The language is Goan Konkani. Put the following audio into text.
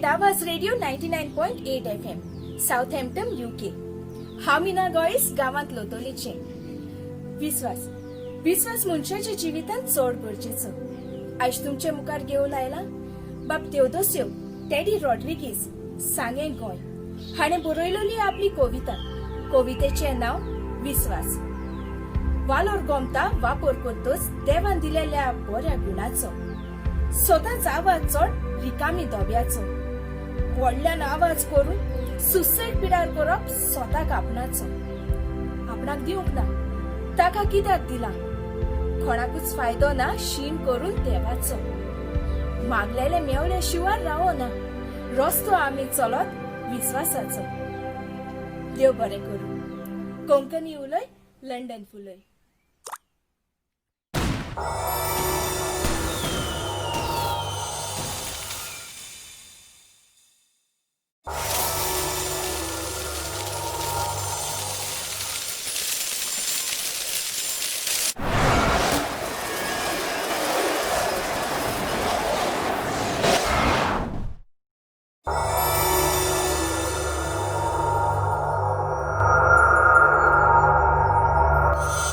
At Awaaz radio 99.8 FM, Southampton, UK. हांव मीना गोयस, गांवांत लोटोलीचें. विस्वास, विस्वास मनशाच्या जिवितांत चड गरजेचो. आयज तुमचे मुखार घेवन आयला बाब तेवदोस्यो टेडी रॉड्रिगीस, सांगें, गोंय, हाणें बरयलेली आपली कविता. कवितेचें नांव विस्वास. वालोर गोमता वापर करतोच देवान दिलेल्या बऱ्या गुणाचो. सदांच आवाज चड रिकामी दोब्याचो. व्हडल्यान आवाज करून सुसेग पिडार करप स्वताक आपणाचो. आपणाक दिवंक ना, ताका कित्याक दिला? कोणाकूच फायदो ना शीण करून देवाचो. मागलेले मेवले शिवार रावना, रस्तो आमी चलत विस्वासाचो. देव बरें करूं. कोंकणी उलय, लंडन फुलय.